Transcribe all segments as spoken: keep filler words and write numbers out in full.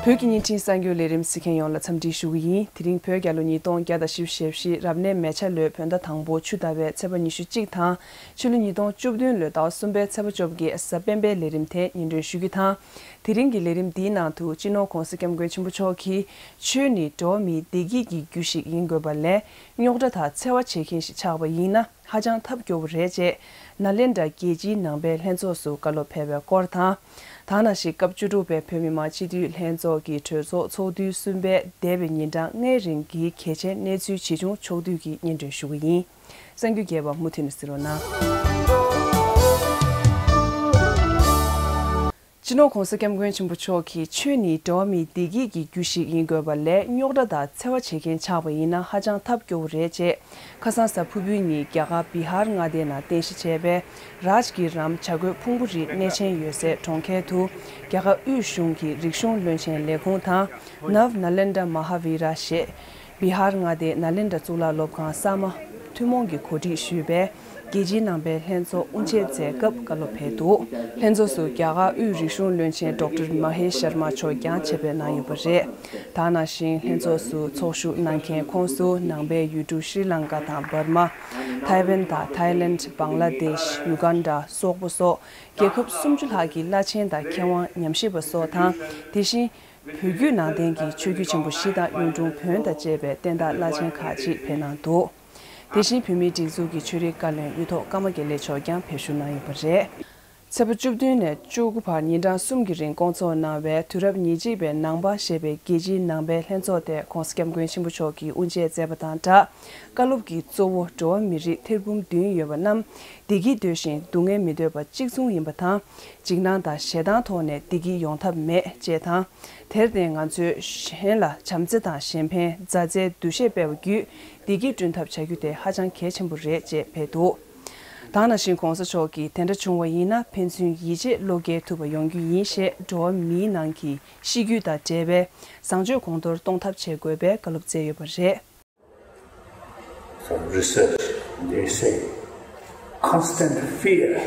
བོད་ཀྱི་བརྙན་འཕྲིན་གསར་འགྱུར་ལས་རིམ་གཟིགས་མཁན་ཡོངས་ལ་འཚམས་འདྲི་ཞུ་གི་ཡིན། དེ་རིང་བོད་རྒྱལ་ལོ་ཉིས་སྟོང་བརྒྱ་དང་བཞི་བཅུ་ཞེ་བཞི་རབ་གནས་མེ་བྱ་ལོའི་བོད་ཟླ་དང་པོ་ཆུ་ཟླ་བའི་ཚེས་པ་ཉི་ཤུ་གཅིག་དང་ཕྱི་ལོ་ཉིས་སྟོང་བཅུ་བདུན་ལོའི་ཟླ་བ་གསུམ་པའི་ཚེས་པ་བཅོ་བརྒྱད་གཟའ་སྤེན་པའི་ལས་རིམ་དེ་སྙན་སྒྲོན་ཞུ་རྒྱུ་དང་། དེ་རིང་གི་ལས་རིམ་འདིའི་ནང་དུ་སྤྱི་ནོར་༧གོང་ས་༧སྐྱབས་མགོན་ཆེན་པོ་མཆོག་གིས་ཆོས་ནི་འགྲོ་བ་མིའི་བདེ་སྐྱིད་ཀྱི་རྒྱུ་ཞིག་ཡིན་དགོས་པ་ལས་རྙོག་དྲ་དང་འཚེ་བ་བྱེད་མཁན་ཞིག་ཆགས་པ་ཡིན་ན། ཧ་ཅང་ཐབས་སྐྱོ་བོ་རེད་ཅེས་ནཱ་ལེནྡྲ་རྒྱལ་སྤྱིའི་ནང་པའི་ལྷན་ཚོགས་སུ་བཀའ་སློབ་ཕེབས་པའི་སྐོར་དང་། ད་ནང་བཞིན་སྐབས་བཅུ་དྲུག་པའི་བོད་མི་མང་སྤྱི་འཐུས་ལྷན་ཚོགས་ཀྱི་གྲོས་ཚོགས་ཚོགས་དུས་གསུམ་པའི་འདས་པའི་ཉིན་གྲངས་ལྔའི་རིང་གི་གལ་ཆེའི་གནས་ཚུལ་ཇི་བྱུང་ཕྱོགས་བསྡུས་ཀྱིས་སྙན་སྒྲོན་ཞུ་གི་ཡིན། གསར་འགྱུར་རྒྱས་པ་མུ་མཐུད་ནས་གཟིགས་རོགས་གནང་། སྤྱི་ནོར་༧གོང་ས་༧སྐྱབས་མགོན་ཆེན་པོ་མཆོག་གིས་ཆོས་ནི་འགྲོ་བ་མིའི་བདེ་སྐྱིད་ཀྱི་རྒྱུ་ཞིག་ཡིན་དགོས་པ་ལས་རྙོག་དྲ་དང་འཚེ་བ་བྱེད་མཁན་ཆགས་པ་ཡིན་ན་ཧ་ཅང་ཐབས་སྐྱོ་བོ་རེད་ཅེས། ཁ་སང་གཟའ་ཕུར་བུའི་ཉིན་རྒྱ་གར་བི་ཧར་མངའ་སྡེའི་ནང་རྟེན་གཞི་བྱས་པའི་རཱཇ་གི་རམ་བྱ་རྒོད་ཕུང་པོ་རིའི་གནས་ཆེན་ཡོད་སའི་གྲོང་ཁྱེར་དུ་རྒྱ་གར་དབུས་གཞུང་གི་རིག་གཞུང་བློན་ཆེན་ལས་ཁུངས་དང་ནབ་ནཱ་ལེནྡྲ་མ་ཧཱ་བི་ར་ཞེས་བི་ཧར་མངའ་སྡེའི་ནཱ་ལེནྡྲ་གཙུག་ལག་སློབ་ཁང་གསར་མ་ཐུན་མོང་གིས་གོ་སྒྲིག་ཞུས་པའི་རྒྱལ་སྤྱིའི་ནང་པའི་ལྷན་ཚོགས་དབུ་འབྱེད་མཛད་སྐབས་བཀའ་སློབ་ཕེབས་འདུག་ལྷན་ཚོགས་སུ་རྒྱ་གར་དབུས་རིག་གཞུང་བློན་ཆེན་ཌོག་ཊར་མ་ཧེ་ཤར་མ་མཆོག་ཀྱང་ཆེད་ཕེབས་གནང་ཡོད་པ་རེད། ད་ནང་བཞིན་ལྷན་ཚོགས་སུ་ཚོགས་ཞུགས་གནང་མཁན་ཁོངས་སུ་ནང་པའི་ཡུལ་གྲུ་ཤྲི་ལང་ཀ་དང་འབར་མ། ཐའེ་ཝན་དང་ཐའི་ལེནྜ། བང་ལ་དེཤ། ཡུ་གན་ཌ། སོག་པོ་སོགས་རྒྱལ་ཁབ་སུམ་ཅུ་ལྷག་གི་བླ་ཆེན་དང་མཁས་དབང་ཉམས་ཞིབ་པ་སོགས་དང་། དེ་བཞིན་བོད་བརྒྱུད་ནང་བསྟན་གྱི་ཆོས་བརྒྱུད་ཆེན་པོ་བཞི་དང་གཡུང་དྲུང་བོན་དང་བཅས་པའི་བསྟན་བདག་བླ་ཆེན་ཁག་ཅིག་ཕེབས་གནང་འདུག་དེ་བཞིན་བོད་མིའི་སྒྲིག་འཛུགས་ཀྱི་ཆོས་རིག་བཀའ་བློན་གཡུ་ཐོག་ཀརྨ་དགེ་ལེགས་མཆོག་ཀྱང་ཕེབས་བཞུགས་གནང་ཡོད་པ་རེད། ཚེས་པ་བཅུ་བདུན་ནས་བཅུ་དགུ་བར་ཉིན་གྲངས་གསུམ་གྱི་རིང་བསྐོང་ཚོགས་གནང་བའི་དུས་རབས་ཉེར་གཅིག་པའི་ནང་པ་ཞེས་པའི་རྒྱལ་སྤྱིའི་ནང་པའི་ལྷན་ཚོགས་དེ་༧གོང་ས་༧སྐྱབས་མགོན་ཆེན་པོ་མཆོག་གིས་དབུ་འབྱེད་མཛད་པ་དང་སྦྲགས། བཀའ་སློབ་ཀྱི་གཙོ་བོ་འགྲོ་བ་མི་རིགས་ཐེར་འབུམ་བདུན་ཡོད་པ་རྣམས་བདེ་སྐྱིད་འདོད་བཞིན་སྡུག་བསྔལ་མི་འདོད་པ་གཅིག་མཚུངས་ཡིན་པ་དང་། འཇིགས་སྣང་དང་ཞེ་སྡང་ཐོག་ནས་བདེ་སྐྱིད་ཡོང་ཐབས་མེད་ཅེས་དང་། དེར་བརྟེན་ང་ཚོས་གཞན་ལ་བྱམས་བརྩེ་དང་གཞན་ཕན་མཛའ་བརྩེའི་འདུ་ཤེས་སྤེལ་བ་བརྒྱུད་བདེ་སྐྱིད་བསྐྲུན་ཐབས་བྱ་རྒྱུ་དེ་ཧ་ཅང་གལ་ཆེན་པོ་རེད་ཅེས་ཕེབས་འདུག་ད་ནང་བཞིན་༧གོང་ས་མཆོག་གིས་དེ་འདྲ་བྱུང་བ་ཡིན་ན་ཕན་ཚུན་ཡིད་ཆེས་བློ་འགེལ་ཐུབ་པ་ཡོང་རྒྱུ་ཡིན་ཞེས་འགྲོ་བ་མིའི་ནང་གི་ཤི་རྒྱུ་དང་འབྲེལ་བའི་བཟང་སྤྱོད་གོང་མཐོར་གཏོང་ཐབས་བྱེད་དགོས་པའི་བཀའ་སློབ་སྩལ་ཡོད་པ་རེད། So research, they say, constant fear,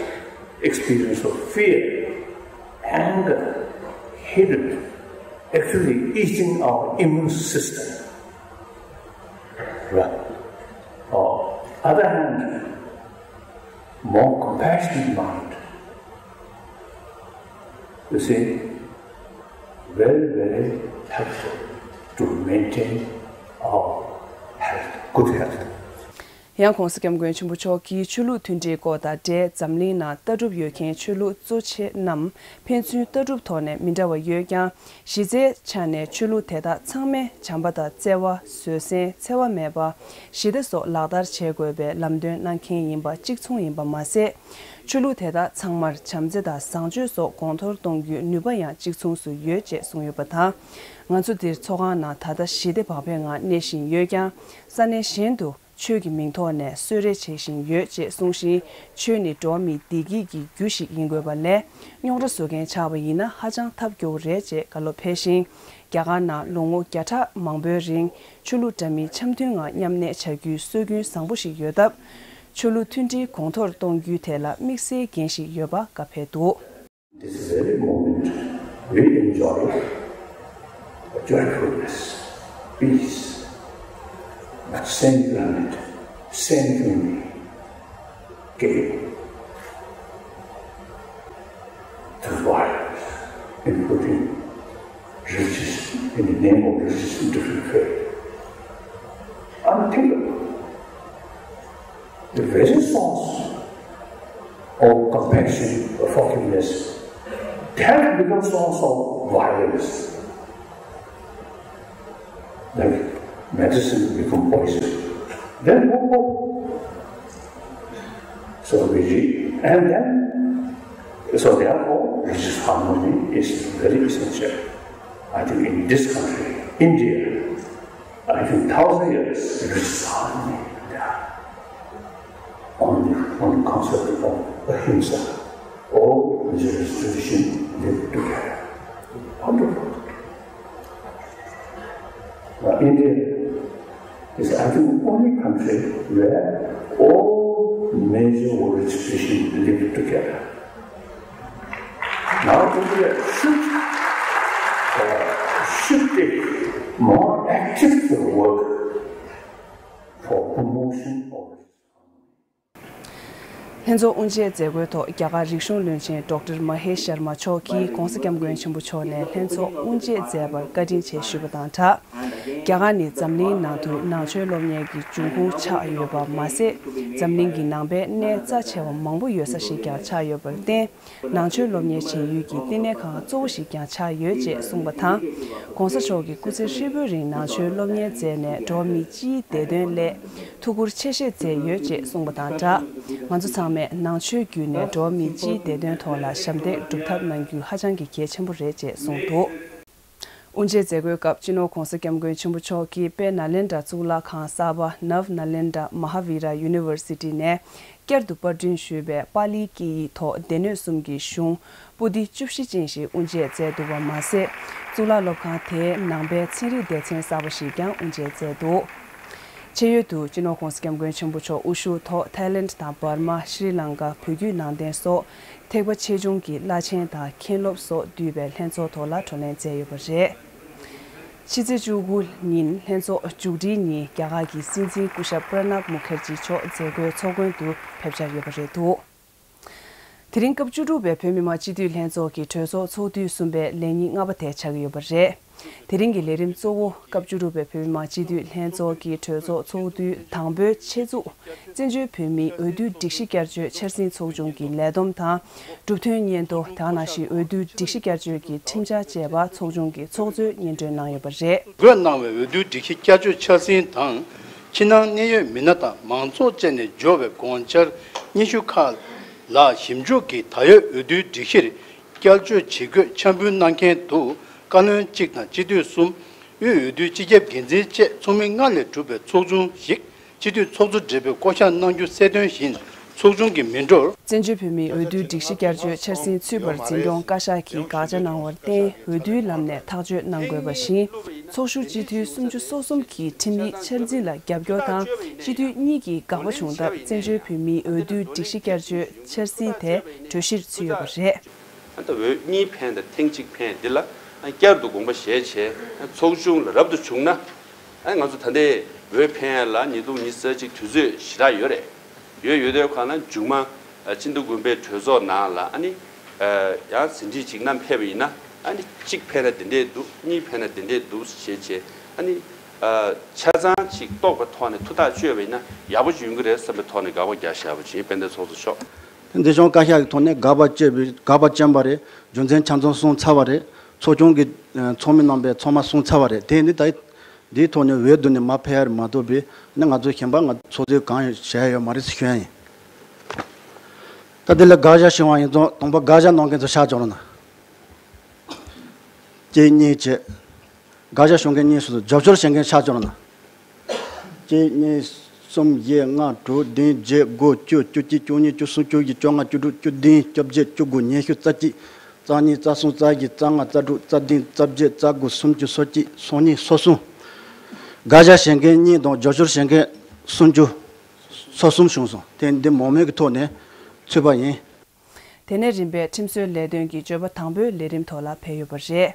experience of fear, anger, hatred, actually eating our immune system. Well, on the other hand, more compassionate mind, you see, very, very helpful to maintain our health, good health. ཡང་༧གོང་ས་༧སྐྱབས་མགོན་ཆེན་པོ་མཆོག་གིས་ཆོས་ལུགས་མཐུན་སྒྲིལ་སྐོར་དང་འབྲེལ་འཛམ་གླིང་ནང་ལྟ་གྲུབ་ཡོད་མཁན་ཆོས་ལུགས་གཙོ་ཆེ་རྣམས་ཕན་ཚུན་ལྟ་གྲུབ་ཐོག་ནས་མི་འདྲ་བ་ཡོད་ཀྱང་། གཞི་རྩའི་ཆ་ནས་ཆོས་ལུགས་དེ་དག་ཚང་མས་བྱམས་པ་དང་བརྩེ་བ། བཟོད་བསྲན། འཚེ་བ་མེད་པ། ཞི་བདེ་སོགས་ལག་བསྟར་བྱེད་དགོས་པའི་ལམ་སྟོན་གནང་མཁན་ཡིན་པ་གཅིག་མཚུངས་ཡིན་པ་མ་ཟད། ཆོས་ལུགས་དེ་དག་ཚང་མར་བྱམས་བརྩེ་དང་བཟང་སྤྱོད་སོགས་གོང་མཐོར་གཏོང་རྒྱུའི་ནུས་པ་ཡང་གཅིག་མཚུངས་སུ་ཡོད་ཅེས་གསུངས་ཡོད་པ་དང་། ང་ཚོ་འདིར་ཚོགས་ཁང་ནང་ད་ལྟ་ཞི་བདེ་བག་ཕེབས་ངང་གནས་བཞིན་ཡོད་ཀྱང་། ས་གནས་གཞན་དུ་ཆོས་ཀྱི་མིང་ཐོག་ནས་གསོལ་རས་བྱེད་བཞིན་ཡོད་ཅེས་གསུངས་ཤིང་། ཆོས་ནི་འགྲོ་བ་མིའི་བདེ་སྐྱིད་ཀྱི་རྒྱུ་ཞིག་ཡིན་དགོས་པ་ལས། རྙོག་དྲ་བཟོ་མཁན་ཆགས་པ་ཡིན་ན་ཧ་ཅང་ཐབས་སྐྱོ་བོ་རེད་ཅེས་བཀའ་སློབ་ཕེབས་ཤིང་། རྒྱ་གར་ནང་ལོ་ངོ་བརྒྱ་ཕྲག་མང་པོའི་རིང་ཆོས་ལུགས་འདྲ་མིན་འཆམ་མཐུན་ངང་མཉམ་གནས་བྱ་རྒྱུའི་སྲོལ་རྒྱུན་བཟང་པོ་ཞིག་ཡོད་སྟབས། ཆོས་ལུགས་མཐུན་སྒྲིལ་གོང་མཐོར་གཏོང་རྒྱུའི་ཐད་ལ་དམིགས་བསལ་འགན་ཞིག་ཡོད་པ་བཀའ་ཕེབས་འདུག This very moment, we enjoy a joyfulness, peace, but same planet, same human came to violence, including religious, in the name of religious different faith. Unthinkable. The very source of compassion, of forgiveness, that becomes source of violence. Like medicine become poison. Then what? So we read, and then, so therefore, religious harmony is very essential. I think in this country, India, I think thousand years, religious harmony, yeah. On the, on the concept of ahimsa, all religious tradition live together. Wonderful. Now, India is, I think, only country where all major world tradition live together. Now, India should, uh, should take more active work for promotion of ལྷན་ཚོགས་དབུ་འབྱེད་མཛད་སྒོའི་ཐོག་རྒྱ་གར་རིག་གཞུང་བློན་ཆེན་ཌོག་ཊར་མ་ཧེ་ཤར་མ་མཆོག་གིས་༧གོང་ས་༧སྐྱབས་མགོན་ཆེན་པོ་མཆོག་ནས་ལྷན་ཚོགས་དབུ་འབྱེད་མཛད་པར་བཀའ་དྲིན་ཆེ་ཞུས་པ་དང་སྦྲགས། རྒྱ་གར་ནི་འཛམ་གླིང་ནང་དུ་ནང་ཆོས་སློབ་གཉེར་གྱི་འབྱུང་ཁུངས་ཆགས་ཡོད་པ་མ་ཟད། འཛམ་གླིང་གི་ནང་པའི་གནས་རྩ་ཆེ་བ་མང་པོ་ཡོད་ས་ཞིག་ཀྱང་ཆགས་ཡོད་པར་བརྟེན། ནང་ཆོས་སློབ་གཉེར་བྱེད་ཡུལ་གྱི་བསྟི་གནས་ཁང་གཙོ་བོ་ཞིག་ཀྱང་ཆགས་ཡོད་ཅེས་གསུངས་པ་དང་། ༧གོང་ས་མཆོག་གིས་སྐུ་ཚེ་ཧྲིལ་པོའི་རིང་ནང་ཆོས་སློབ་གཉེར་མཛད་ནས་འགྲོ་བ་མི་སྤྱིའི་བདེ་དོན་སླད་ཐུགས་ཁུར་ཆེ་བཞེས་མཛད་ཡོད་ཅེས་གསུངས་པ་དང་སྦྲགས། ང་ཚོ་ཚང་མས་ནང་ཆོས་བརྒྱུད་ནས་འགྲོ་བ་མི་སྤྱིའི་བདེ་དོན་ཐོག་ལ་ཞབས་འདེགས་སྒྲུབ་ཐབས་གནང་རྒྱུ་ཧ་ཅང་གི་གལ་ཆེན་པོ་རེད་ཅེས་གསུངས་འདུག་དབུ་འབྱེད་མཛད་སྒོའི་སྐབས་སྤྱི་ནོར་༧གོང་ས་༧སྐྱབས་མགོན་ཆེན་པོ་མཆོག་གིས་དཔལ་ནཱ་ལེནྡྲ་གཙུག་ལག་ཁང་གསར་པ་Nav Nalendra Mahavira University ནས་བསྐྱར་དུ་པར་སྐྲུན་ཞུས་པའི་པཱ་ལིའི་སྐད་ཡིག་ཐོག་སྡེ་སྣོད་གསུམ་གྱི་གཞུང་པོ་ཏི་བཅུ་བཞི་ཅན་ཞིག་དབུ་འབྱེད་མཛད་འདུག་པ་མ་ཟད། གཙུག་ལག་སློབ་ཁང་དེའི་ནང་པའི་ཚན་རིག་སྡེ་ཚན་གསར་པ་ཞིག་ཀྱང་དབུ་འབྱེད་མཛད་འདུག་ཆེས་ཡོད་དུ་སྤྱི་ནོར་༧གོང་ས་༧སྐྱབས་མགོན་ཆེན་པོ་མཆོག་དབུ་བཞུགས་ཐོག་ཐའི་ལེནཌ་དང་འབར་མ། ཤྲི་ལང་ཀ། བོད་བརྒྱུད་ནང་བསྟན་སོགས་ཐེག་པ་ཆེ་ཆུང་གི་བླ་ཆེན་དང་མཁན་སློབ་སོགས་འདུས་པའི་ལྷན་ཚོགས་ཐོག་ལ་བགྲོ་གླེང་མཛད་ཡོད་པ་རེད། ཕྱི་ཚེས་བཅུ་དགུ་ཉིན་ལྷན་ཚོགས་མཇུག་སྒྲིལ་ཉིན་རྒྱ་གར་གྱི་སྲིད་འཛིན་སྐུ་ཞབས་པྲ་ནབ་མུ་ཁར་ཇི་མཆོག་མཛད་སྒོའི་ཚོགས་མགོན་དུ་ཕེབས་འཆར་ཡོད་པ་རེད་འདུག་དེ་རིང་སྐབས་བཅུ་དྲུག་པའི་བོད་མི་མང་སྤྱི་འཐུས་ལྷན་ཚོགས་ཀྱི་གྲོས་ཚོགས་ཚོགས་དུས་གསུམ་པའི་ལས་ཉིན་ལྔ་པ་དེ་ཆགས་ཀྱི་ཡོད་པ་རེད། དེ་རིང་གི་ལས་རིམ་གཙོ་བོ་སྐབས་བཅུ་དྲུག་པའི་བོད་མི་མང་སྤྱི་འཐུས་ལྷན་ཚོགས་ཀྱི་གྲོས་ཚོགས་ཚོགས་དུས་དང་པོའི་ཆེད་འཛུགས་བཙན་བྱོལ་བོད་མིའི་འོས་བསྡུའི་སྒྲིག་གཞི་བསྐྱར་བཅོས་འཆར་ཟིན་ཚོགས་ཆུང་གི་ལས་བསྡོམས་དང་། གྲུབ་དོན་སྙན་ཐོ་དེ་ག་ནང་བཞིན་འོས་བསྡུའི་སྒྲིག་གཞི་བསྐྱར་བཅོས་ཀྱི་ཁྲིམས་འཆར་བཅས་པ་ཚོགས་ཆུང་གིས་ཚོགས་གཙོས་སྙན་སྒྲོན་གནང་ཡོད་པ་རེད། འགོད་གནང་བའི་འོས་བསྡུའི་སྒྲིག་གཞི་བསྐྱར་བཅོས་འཆར་ཟིན་དང་། ཕྱི་ནང་གནད་ཡོད་མི་སྣ་དང་མང་ཚོགས་བཅས་ནས་འབྱོར་བའི་དགོངས་འཆར་ཉི་ཤུ་ཁག་ལ་ཞིབ་འཇུག་གིས་ད་ཡོད་འོས་བསྡུའི་སྒྲིག་གཞིར་བསྐྱར་བཅོས་ཇི་དགོས་འཆར་འབུལ་གནང་མཁན་དུ། བཀའ་བློན་གཅིག་དང་སྤྱི་འཐུས་གསུམ། དབུས་འོས་བསྡུའི་སྤྱི་ཁྱབ་འགན་འཛིན་བཅས་ཚོགས་མི་ལྔ་ལས་གྲུབ་པའི་ཚོགས་ཆུང་ཞིག་སྤྱི་འཐུས་ཚོགས་གཙོ་སྦྲེལ་པོས་བསྐོ་གཞག་གནང་རྒྱུ་གསལ་སྟོན་བཞིན། ཚོགས་ཆུང་གི་མི་འགྲོར། བཙན་བྱོལ་བོད་མིའི་འོས་བསྡུའི་སྒྲིག་གཞི་བསྐྱར་བཅོས་འཆར་ཟིན་ཚུད་པར་འཛིན་སྐྱོང་བཀའ་ཤག་གིས་དགག་བྱ་གནང་བར་བརྟེན། འོས་བསྡུའི་ལམ་ནས་ཐག་གཅོད་གནང་དགོས་པ་བཞིན། ཚོགས་ཞུགས་སྤྱི་འཐུས་སུམ་ཅུ་སོ་གསུམ་གྱིས་ཁྲིམས་ཡིག་འཆར་འཛིན་ལ་རྒྱབ་སྐྱོར་དང་། སྤྱི་འཐུས་གཉིས་ཀྱིས་དགག་པ་བྱུང་སྟབས། བཙན་བྱོལ་བོད་མིའི་འོས་བསྡུའི་སྒྲིག་གཞི་བསྐྱར་བཅོས་འཆར་ཟིན་དེ་གྲོས་གཞིར་ཚུད་ཡོད་པ་རེད། ད་འོས་གཉིས་ཕན་དང་ཐེངས་གཅིག་ཕན་འདི་ལ་བསྐྱར་དུ་དགོངས་པ་བཞེས་བྱས་ཚོགས་ཆུང་ལ་རབ་ཏུ་བྱུང་ན། ང་ཚོ་ད་ལྟའི་འོས་ཕན་ཡ་ལ་ཉིས་སྟོང་ཉི་ཤུ་རྩ་གཅིག་དུས་ཚོད་ཞེ་དྲག་ཡོད་རེད། ཡོད་ཡོད་དུས་གང་ལ་མཇུག་མ་ཨ་ཆིན་ཏུ་དགོན་པའི་གྲོས་ཚོགས་ནང་ལ་ཨ་ནི་ཨ་ཡང་ཟིན་བྲིས་ཅིག་བསྣམས་ཕེབས་པ་ཡིན་ན། ཨ་ནི་གཅིག་ཕན་ན་དེ་འདྲས་འདུག་གཉིས་ཕན་ན་དེ་འདྲས་འདུག་ཞེས་བྱས། ཨ་ནི་ཨ་ཆ་ཚང་ཅིག་རྟོགས་པའི་ཐོག་ནས་ཐུགས་ཐག་གཅོད་པ་ཡིན་ན་ཡག་པོ་ཅིག་ཡོང་གི་རེད་བསམ་པའི་ཐོག་ནས་དགག་པ་རྒྱག་བཞག་པ་ཅིག་ཡིན། དཔལ་ལྡན་ཚོགས་གཙོ་མཆོག་འདི་གཞུང་བཀའ་ཤག་གི་ཐོག་ནས་དགག་པ་བཅས་པའི་དགག་པ་བཅས་པ་རེད། རྒྱུ་མཚན་ཆ་ཚང་གསུངས་ཚར་བ་རེད། ཚོགས་ཆུང་གི་ཚོགས་མི་རྣམ་པས་ཚང་མ་གསུངས་ཚར་བ་རེད། དེ་ནི་ད། འདིའི་ཐོག་ནས་འོས་བསྡུ་ནས་མར་ཕེབས་ཡ་རེད་མ་གཏོགས་པའི་ནི་ང་ཚོ་གཞན་པ་ང་ཚོ་ཚོགས་གཙོས་གང་ཡང་བྱས་ཡོད་མ་རེད་ཟེར་ཞུ་ཡ་ཡིན། ད་དེ་ལ་དགག་བཞག་ཞུ་བ་ཡིན་ཙང་དང་པོ་དགག་བཞག་གནང་མཁན་ཚོ་ཕྱག་ཕྱིར་ལོག་གནང་། གཅིག་གཉིས་བྱས། དགག་བཞག་ཞུ་མཁན་གཉིས་སུ་རྒྱབ་སྐྱོར་བྱེད་མཁན་ཕྱག་ཕྱིར་ལོག་གནང་། གཅིག་གཉིས་གསུམ་བཞི་ལྔ་དྲུག་བདུན་བརྒྱད་དགུ་བཅུ་བཅུ་གཅིག་བཅུ་གཉིས་བཅུ་གསུམ་བཅུ་བཞི་བཅོ་ལྔ་བཅུ་དྲུག་བཅུ་བདུན་བཅོ་བརྒྱད་བཅུ་དགུ་ཉི་ཤུ་རྩ་གཅིག་རྩ་གཉིས་རྩ་གསུམ་རྩ་བཞི་རྩ་ལྔ་རྩ་དྲུག་རྩ་བདུན་རྩ་བརྒྱད་རྩ་དགུ་སུམ་ཅུ་སོ་གཅིག་སོ་གཉིས་སོ་གསུམ། དགག་བཞག་བྱེད་མཁན་གཉིས་དང་རྒྱབ་སྐྱོར་བྱེད་མཁན་སུམ་ཅུ་སོ་གསུམ་བྱུང་སོང་། དེ་འདི་མང་མོས་ཀྱི་ཐོག་ནས་ཚུད་པ་ཡིན། དེ་ནས་རིམ་པས་ཁྲིམས་བཟོའི་ལས་དོན་གྱི་བརྗོད་པ་དང་པོའི་ལས་རིམ་ཐོག་ལ་ཕེབས་ཡོད་པ་རེད།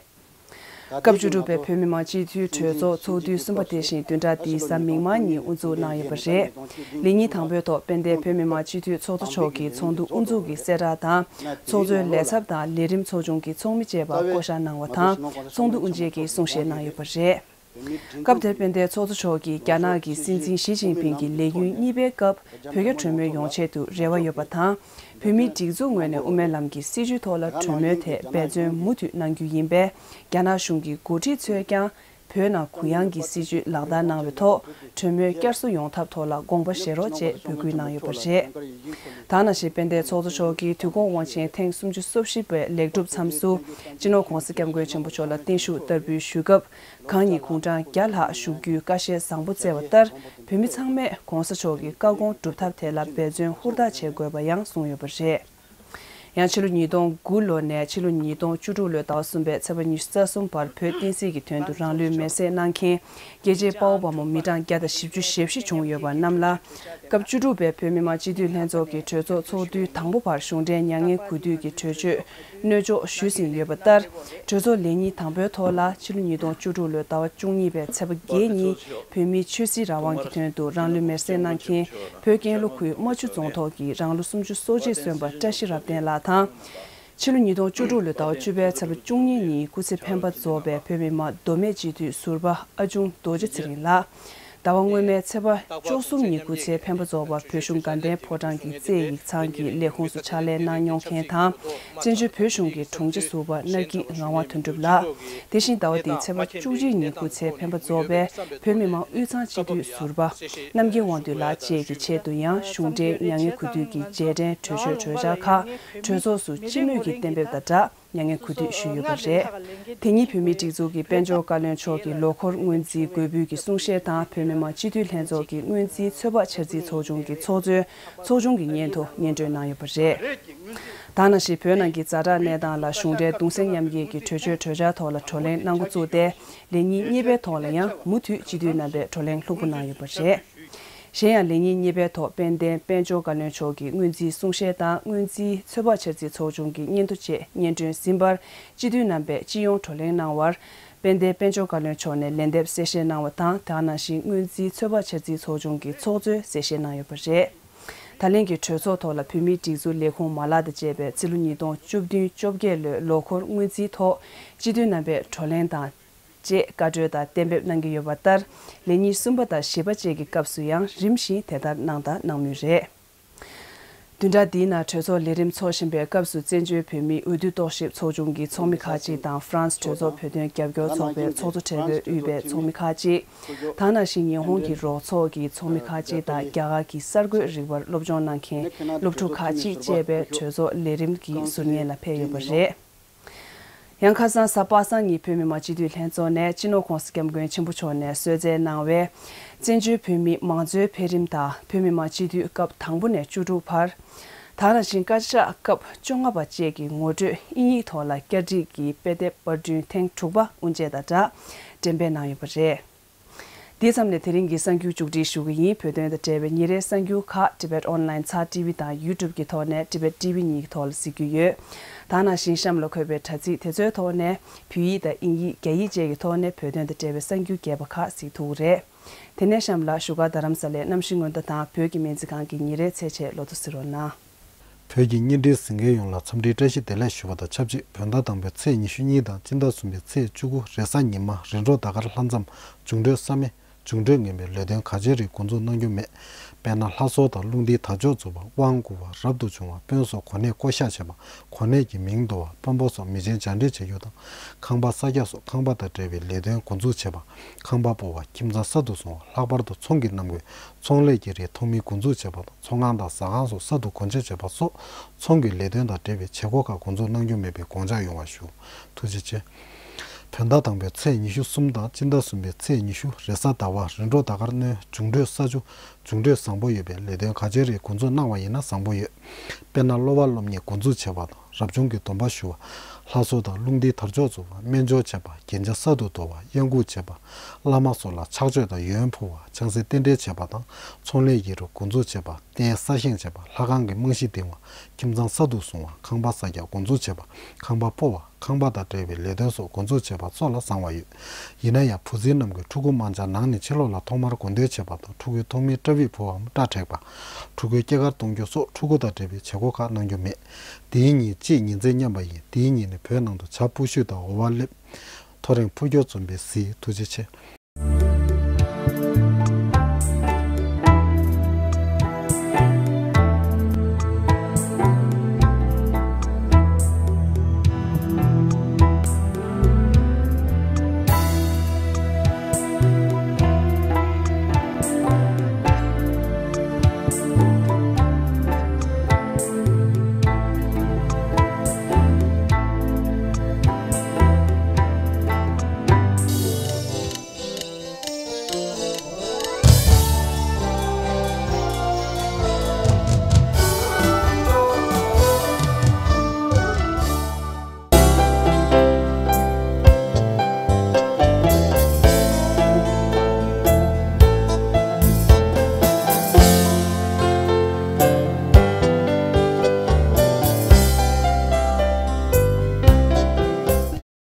སྐབས་བཅུ་དྲུག་པའི་བོད་མི་མང་སྤྱི་འཐུས་གྲོས་ཚོགས་ཚོགས་དུས་གསུམ་པ་དེ་བཞིན་བདུན་ཕྲག་འདིའི་གཟའ་མིག་དམར་ཉིན་དབུ་འཛུགས་གནང་ཡོད་པ་རེད། ལས་ཉིན་དང་པོའི་ཐོག་དཔལ་ལྡན་བོད་མི་མང་སྤྱི་འཐུས་ཚོགས་གཙོ་མཆོག་གིས་ཚོགས་འདུ་དབུ་འཛུགས་ཀྱི་གསལ་བསྒྲགས་དང་། ཚོགས་གཙོའི་ལས་ཚབ་དང་ལས་རིམ་ཚོགས་ཆུང་གི་ཚོགས་མི་བཅས་པ་བསྐོ་གཞག་གནང་བ་དང་། ཚོགས་འདུ་དབུ་འབྱེད་ཀྱི་གསུང་བཤད་གནང་ཡོད་པ་རེད། སྐབས་དེར་དཔལ་ལྡན་ཚོགས་གཙོ་མཆོག་གིས་རྒྱ་ནག་གི་སྲིད་འཛིན་ཞི་ཅིན་ཕིང་གི་ལས་ཡུན་གཉིས་པའི་སྐབས་བོད་རྒྱ་གྲོས་མོལ་ཡོང་ཆེད་དུ་རེ་བ་ཡོད་པ་དང་། བོད་མིའི་སྒྲིག་འཛུགས་ངོས་ནས་དབུ་མའི་ལམ་གྱི་སྲིད་བྱུས་ཐོག་ལ་གྲོས་མོལ་ཐད་འབད་བརྩོན་མུ་མཐུད་གནང་རྒྱུ་ཡིན་པས། རྒྱ་ནག་གཞུང་གི་འགོ་ཁྲིད་ཚོས་ཀྱང་བོད་ནང་གུ་ཡངས་ཀྱི་སྲིད་བྱུས་ལག་བསྟར་གནང་བའི་ཐོག་གྲོས་མོལ་བསྐྱར་གསོ་ཡོང་ཐབས་ཐོག་ལ་དགོངས་པ་བཞེས་རོགས་ཅེས་འབོད་སྐུལ་གནང་ཡོད་པ་རེད། ད་ནང་བཞིན་དཔལ་ལྡན་ཚོགས་གཙོ་མཆོག་གིས་དུས་འཁོར་དབང་ཆེན་ཐེངས་སུམ་ཅུ་སོ་བཞི་པའི་ལེགས་གྲུབ་མཚམས་སུ་སྤྱི་ནོར་༧གོང་ས་༧སྐྱབས་མགོན་ཆེན་པོ་མཆོག་ལ་བརྟན་བཞུགས་བསྟར་འབུལ་ཞུས་སྐབས། གང་ཉིད་དགུང་གྲངས་བརྒྱ་ལྷག་བཞུགས་རྒྱུའི་བཀའ་བཞེས་བཟང་པོ་བསྩལ་བ་ལྟར། བོད་མི་ཚང་མས་༧གོང་ས་མཆོག་གི་བཀའ་དགོངས་སྒྲུབ་ཐབས་ཐད་ལ་འབད་བརྩོན་ཧུར་ཐག་བྱེད་དགོས་པ་ཡང་གསུངས་ཡོད་པ་རེད། ཡང་ཕྱི་ལོ་ཉིས་སྟོང་དགུ་ལོ་ནས་ཕྱི་ལོ་ཉིས་སྟོང་བཅུ་དྲུག་ལོའི་ཟླ་བ་གསུམ་པའི་ཚེས་པ་ཉི་ཤུ་རྩ་གསུམ་བར་བོད་བསྟན་སྲིད་ཀྱི་དོན་དུ་རང་ལུས་མེར་སྲེག་གནང་མཁན་རྒྱལ་གཅེས་དཔའ་བོ་དཔའ་མོ་མི་གྲངས་བརྒྱ་དང་བཞི་བཅུ་ཞེ་བཞི་བྱུང་ཡོད་པ་རྣམས་ལ། སྐབས་བཅུ་དྲུག་པའི་བོད་མི་མང་སྤྱི་འཐུས་ལྷན་ཚོགས་ཀྱི་གྲོས་ཚོགས་ཚོགས་དུས་དང་པོ་བར་གཞུང་འབྲེལ་མྱ་ངན་གུས་འདུད་ཀྱི་གྲོས་ཆོད་གནོད་འཇོག་ཞུས་ཟིན་ཡོད་པ་ལྟར། གྲོས་ཚོགས་ལས་ཉིན་དང་པོའི་ཐོག་ལ་ཕྱི་ལོ་ཉིས་སྟོང་བཅུ་དྲུག་ལོའི་ཟླ་བ་བཅུ་གཉིས་པའི་ཚེས་པ་བརྒྱད་ཉིན་བོད་མིའི་ཆོས་སྲིད་རང་དབང་གི་དོན་དུ་རང་ལུས་མེར་སྲེག་གནང་མཁན་བོད་ཀན་ལྷོ་ཁུལ་རྨ་ཆུ་རྫོང་ཐོག་གི་རང་ལོ་སུམ་ཅུ་སོ་གཅིག་སོན་པ་བཀྲ་ཤིས་རབ་བརྟན་ལགས་དང་། ཕྱི་ལོ་ཉིས་སྟོང་བཅུ་དྲུག་ལོའི་ཟླ་བ་བཅུ་པའི་ཚེས་པ་བཅུ་གཉིས་ཉིན་སྐུ་ཚེ་འཕེན་པ་རྫོགས་པའི་བོད་མི་མང་མདོ་སྨད་སྤྱི་འཐུས་ཟུར་པ་ཨ་ཆུང་རྡོ་རྗེ་ཚེ་རིང་ལགས། ཟླ་བ་སྔོན་མའི་ཚེས་པ་བཅུ་གསུམ་ཉིན་སྐུ་ཚེ་འཕེན་པ་རྫོགས་པ་བོད་གཞུང་དགའ་ལྡན་ཕོ་བྲང་གི་རྩེ་ཡིག་ཚང་གི་ལས་ཁུངས་སུ་ཕྱག་ལས་གནང་མྱོང་མཁན་དང་། བཙན་བྱོལ་བོད་གཞུང་གི་དྲུང་ཆེ་ཟུར་པ་སྣར་སྐྱིད་ངག་དབང་དོན་གྲུབ་ལགས། དེ་བཞིན་ཟླ་བ་འདིའི་ཚེས་པ་བཅུ་གཅིག་ཉིན་སྐུ་ཚེ་འཕེན་པ་རྫོགས་པའི་བོད་མི་མང་དབུས་གཙང་སྤྱི་འཐུས་ཟུར་པ་རྣམ་རྒྱལ་དབང་འདུས་ལགས་བཅས་ཀྱི་ཆེད་དུ་ཡང་གཞུང་འབྲེལ་མྱ་ངན་གུས་འདུད་ཀྱི་རྗེས་དྲན་གྲོས་ཆོད་གྲོས་འཆར་ཁག་གྲོས་ཚོགས་སུ་སྤྱི་མོས་ཀྱིས་གཏན་འབེབས་དང་སྦྲགས། མྱ་ངན་གུས་འདུད་ཞུས་ཡོད་པ་རེད། དེ་ཉིན་བོད་མིའི་སྒྲིག་འཛུགས་ཀྱི་དཔལ་འབྱོར་བཀའ་བློན་མཆོག་གིས་ལོ་འཁོར་སྔོན་རྩིས་འགོད་འབུལ་གྱི་གསུང་བཤད་དང་བོད་མི་མང་སྤྱི་འཐུས་ལྷན་ཚོགས་ཀྱི་སྔོན་རྩིས་ཚོད་དཔག་འཆར་རྩིས་ཚོགས་ཆུང་གི་ཚོགས་གཙོས་ཚོགས་ཆུང་གི་སྙན་ཐོ་སྙན་སྒྲོན་གནང་ཡོད་པ་རེད། ད་ནང་བཞིན་བོད་ནང་གི་ཛ་དྲག་གནས་སྟངས་ལ་གཞུང་འབྲེལ་གདུང་སེམས་མཉམ་སྐྱེད་ཀྱི་གྲོས་ཆོད་གྲོས་འཆར་ཐོག་ལ་བགྲོ་གླེང་གནང་འགོ་བཙུགས་ཏེ། ལས་ཉིན་གཉིས་པའི་ཐོག་ལ་ཡང་མུ་མཐུད་སྤྱི་འཐུས་རྣམ་པས་བགྲོ་གླེང་ལྷུག་པོ་གནང་ཡོད་པ་རེད། གཞན་ཡང་ལས་ཉིན་གཉིས་པའི་ཐོག་དཔལ་ལྡན་དཔལ་འབྱོར་བཀའ་བློན་མཆོག་གིས་སྔོན་རྩིས་གསུང་བཤད་དང་སྔོན་རྩིས་ཚོད་དཔག་འཆར་རྩིས་ཚོགས་ཆུང་གི་སྙན་ཐོ་བཅས་སྙན་སྒྲོན་ཟིན་པར་སྤྱི་འཐུས་རྣམ་པས་སྤྱི་ཡོངས་བགྲོ་གླེང་གནང་བར། དཔལ་ལྡན་དཔལ་འབྱོར་བཀའ་བློན་མཆོག་ནས་ལན་འདེབས་གསལ་བཤད་གནང་བ་དང་། དེ་ནང་བཞིན་སྔོན་རྩིས་ཚོད་དཔག་འཆར་རྩིས་ཚོགས་ཆུང་གི་ཚོགས་གཙོས་གསལ་བཤད་གནང་ཡོད་པ་རེད། ད་ལན་གྱི་གྲོས་ཚོགས་ཐོག་ལ་བོད་མིའི་སྒྲིག་འཛུགས་ལས་ཁུངས་མ་ལག་དང་བཅས་པའི་ཕྱི་ལོ་ཉིས་སྟོང་བཅུ་བདུན་བཅོ་བརྒྱད་ལོའི་ལོ་འཁོར་སྔོན་རྩིས་ཐོག་སྤྱི་འཐུས་རྣམ་པས་བགྲོ་གླེང་དང་། ཅེས་བཀའ་འཁྲོལ་དང་གཏན་འབེབས་གནང་གི་ཡོད་པ་ལྟར། ལས་ཉིན་གསུམ་པ་དང་བཞི་པ་བཅས་ཀྱི་སྐབས་སུ་ཡང་རིམ་བཞིན་དེ་ལྟར་གནང་དང་གནང་མུས་རེད། བདུན་ཕྲག་འདིའི་ནང་གྲོས་ཚོགས་ལས་རིམ་འཚོགས་བཞིན་པའི་སྐབས་སུ་བཙན་བྱོལ་བོད་མིའི་འོས་བསྡུ་རྟོག་ཞིབ་ཚོགས་ཆུང་གི་ཚོགས་མི་ཁག་ཅིག་དང་། ཧྥ་རན་སི་གྲོས་ཚོགས་བོད་དོན་རྒྱབ་སྐྱོར་ཚོགས་པའི་ཚོགས་གཙོ་མཁྲེགས་པོས་དབུས་པའི་ཚོགས་མི་ཁག་ཅིག་ད་ནང་བཞིན་ཉི་ཧོང་གི་རོགས་ཚོགས་ཀྱི་ཚོགས་མི་ཁག་ཅིག་དང་། རྒྱ་གར་གྱི་གསར་འགོད་རིག་པར་སློབ་སྦྱོང་གནང་མཁན་སློབ་ཕྲུག་ཁག་ཅིག་བཅས་པའི་གྲོས་ཚོགས་ལས་རིམ་གྱི་ཟུར་ཉན་ལ་ཕེབས་ཡོད་པ་རེད། ཡང་ཁ་སང་གཟའ་པ་སངས་ཉིན་བོད་མི་མང་སྤྱི་འཐུས་ལྷན་ཚོགས་ནས་སྤྱི་ནོར་༸གོང་ས་༸སྐྱབས་མགོན་ཆེན་པོ་མཆོག་ནས་གསོལ་སྩལ་གནང་བའི། བཙན་བྱོལ་བོད་མིའི་མང་གཙོའི་འཕེལ་རིམ་དང་བོད་མི་མང་སྤྱི་འཐུས་སྐབས་དང་པོ་ནས་བཅུ་དྲུག་བར། ད་ནང་བཞིན་བཀའ་ཤག་སྐབས་བཅོ་ལྔ་པ་བཅས་ཀྱི་ངོ་སྤྲོད་དབྱིན་ཡིག་ཐོག་ལ་བསྐྱར་སྒྲིག་གིས་དཔེ་དེབ་པར་སྐྲུན་ཐེངས་དྲུག་པ་དབུ་འབྱེད་དང་སྦྲགས་འགྲེམས་སྤེལ་གནང་ཡོད་པ་རེད། དེའི་མཚམས་ནས་དེ་རིང་གི་གསར་འགྱུར་མཇུག་སྒྲིལ་ཞུ་གི་ཡིན། བོད་དོན་དང་འབྲེལ་བའི་ཉིན་རེའི་གསར་འགྱུར་ཁག་Tibet Online་ཚར་ཊི་ཝི་དང་YouTube་གི་ཐོག་ནས་Tibet་ཊི་ཝི་གཉིས་ཀྱི་ཐོག་ལ་གཟིགས་རྒྱུ་ཡོད། ད་ནང་བཞིན་གཤམ་ལ་འཁོད་པའི་དྲ་ཚིགས་དེ་ཚོའི་ཐོག་ནས་བོད་ཡིག་དང་དབྱིན་ཡིག་རྒྱ་ཡིག་བཅས་ཀྱི་ཐོག་ནས་བོད་དོན་དང་འབྲེལ་བའི་གསར་འགྱུར་རྒྱས་པ་ཁག་གཟིགས་ཐུབ་ཀྱི་རེད། དེ་ནས་གཤམ་ལ་བཞུགས་སྒར་རྡ་རམ་ས་ལའི་གནམ་གཤིས་སྔོན་བརྡ་དང་བོད་ཀྱི་སྨན་རྩིས་ཁང་གི་ཉིན་རེའི་ཚེས་ཆེན་ལོ་ཐོ་གཟིགས་རོགས་གནང་། བོད་ཀྱི་བརྙན་འཕྲིན་གཟིགས་མཁན་ཡོངས་ལ་འཚམས་འདྲིའི་བཀྲ་ཤིས་བདེ་ལེགས་ཞུ་བ་དང་ཆབས་ཅིག་བོད་ཟླ་དང་པོའི་ཚེས་ཉི་ཤུ་གཉིས་དང་སྤྱི་ཟླ་གསུམ་པའི་ཚེས་བཅུ་དགུ་རེས་གཟའ་ཉི་མ་རེས་འགྲོགས་ཟླ་སྐར་ལྷག་མཚམས་འབྱུང་འཕྲོད་བསམ་མེད། འབྱུང་འཕྲོད་ངན་པའི་ལས་དོན་ག་ཅི་རིགས་འགོ་འཛུགས་གནང་རྒྱུ་མེད། དཔེར་ན། ལྷ་གསོལ་དང་རླུང་རྟའི་དར་ལྕོག་འཛུགས་པ། དབང་བསྐུར་བ། རབ་ཏུ་བྱུང་བ། དཔོན་སོགས་གོ་གནས་བསྐོ་གཞག་བྱེད་པ། གོ་གནས་ཀྱི་མིང་འདོར་བ། དཔོན་པོ་སོགས་མི་ཆེན་བྱ་འདྲེན་བྱེད་རྒྱུ་དང་། ཁང་པ་གསར་རྒྱག་སོགས་ཁང་པ་དང་འབྲེལ་བའི་ལས་དོན་འགོ་འཛུགས་བྱེད་པ། ཁང་པ་སྤོ་བ། ཁྱིམ་ཚང་གསར་དུ་བཟུང་བ། ལྷག་པར་དུ་ཚོང་གི་རྣམ་ངོས་ཚོང་ལས་ཀྱི་རིགས་ཐོན་མིའི་འགོ་འཛུགས་བྱེད་པ་དང་། ཚོང་ཁང་དང་ཟ་ཁང་སོགས་གསར་དུ་སྒོ་འབྱེད་བྱེད་པ་སོགས་ཚོང་གི་ལས་དོན་དང་འབྲེལ་བའི་བྱེད་སྒོ་ཁག་འགོ་འཛུགས་གནང་རྒྱུ་མེད་པའི་དགོངས་འཇགས་ཡོང་བ་ཞུ། ཐུགས་རྗེ་ཆེ། བོད་ཟླ་དང་པོའི་ཚེས་ཉི་ཤུ་གསུམ་དང་སྤྱི་ཟླ་གསུམ་པའི་ཚེས་ཉི་ཤུ་རེས་གཟའ་ཟླ་བ་རེས་འགྲོགས་ཟླ་སྐར་སྣོན། འབྱུང་འཕྲོད་ས་ཆུ། འབྱུང་འཕྲོད་བཟང་པོ་ཡོད་པའི་ལས་དོན་ག་ཅི་རིགས་འགོ་འཛུགས་གནང་བ་ཡིན་ན་བཟང་པོ་ཡོད། དཔེར་ན། སློབ་པ་སློབ་གཉེར་འགོ་འཛུགས་བྱེད་པ་དང་། རབ་བྱུང་གི་སྡོམ་པ་ཞུ་བ། ལྷ་གསོལ་དང་རླུང་རྟའི་དར་ལྕོག་འཛུགས་པ། སྨན་སྦྱོར་བྱེད་པ། རྒྱན་ཆ་གསར་དུ་དོར་བ། གཡང་འགུགས་བྱེད་པ། བླ་མ་སོགས་ལ་ཕྱག་མཆོད་དང་ཡོན་ཕུལ་བ། ཆང་སའི་རྟེན་འབྲེལ་བྱེད་པ་དང་། ཚོང་ལས་ཀྱི་རིགས་འགོ་འཛུགས་བྱེད་པ། རྟེན་གསར་བཞེངས་བྱེད་པ། ལྷ་ཁང་གི་རྨང་གཞི་འདིང་བ། ཁྱིམ་ཚང་གསར་དུ་བཟུང་བ། ཁང་པ་གསར་རྒྱག་འགོ་འཛུགས་བྱེད་པ། ཁང་པ་སྤོ་བ། ཁང་པ་དང་འབྲེལ་བའི་ལས་དོན་སོགས་འགོ་འཛུགས་བྱེད་པ་སོགས་ལ་བཟང་བ་ཡོད། ཡིན་ན་ཡང་བུ་ཚའི་རྣམས་ཀྱིས་ཕྲུ་གུ་དམར་འབྱར་ནང་ནས་ཕྱི་ལོགས་ལ་ཐོག་མར་འགོ་འདོན་བྱེད་པ་དང་། ཕྲུ་གུའི་ཐོག་མའི་སྐྲ་དབྱིབས་ཕུལ་བའམ་སྐྲ་བྲེག་པ། ཕྲུ་གུའི་སྐྱེས་སྐར་གཏོང་རྒྱུ་སོགས་ཕྲུ་གུ་དང་འབྲེལ་བའི་བྱེད་སྒོ་ཁག་གནང་རྒྱུ་མེད། དེའི་ཉིན་དཔྱིད་ཉི་མཚན་མཉམ་པ་ཡིན། དེའི་ཉིན་ནི་བོད་ནང་དུ་བྱ་སྤུ་ཤུད་དང་འོ་བ་སླེབས། ཐོ་རེངས་འཕོ་སྐྱོར་འཛོམས་པའི་གཟི། ཐུགས་རྗེ་ཆེ།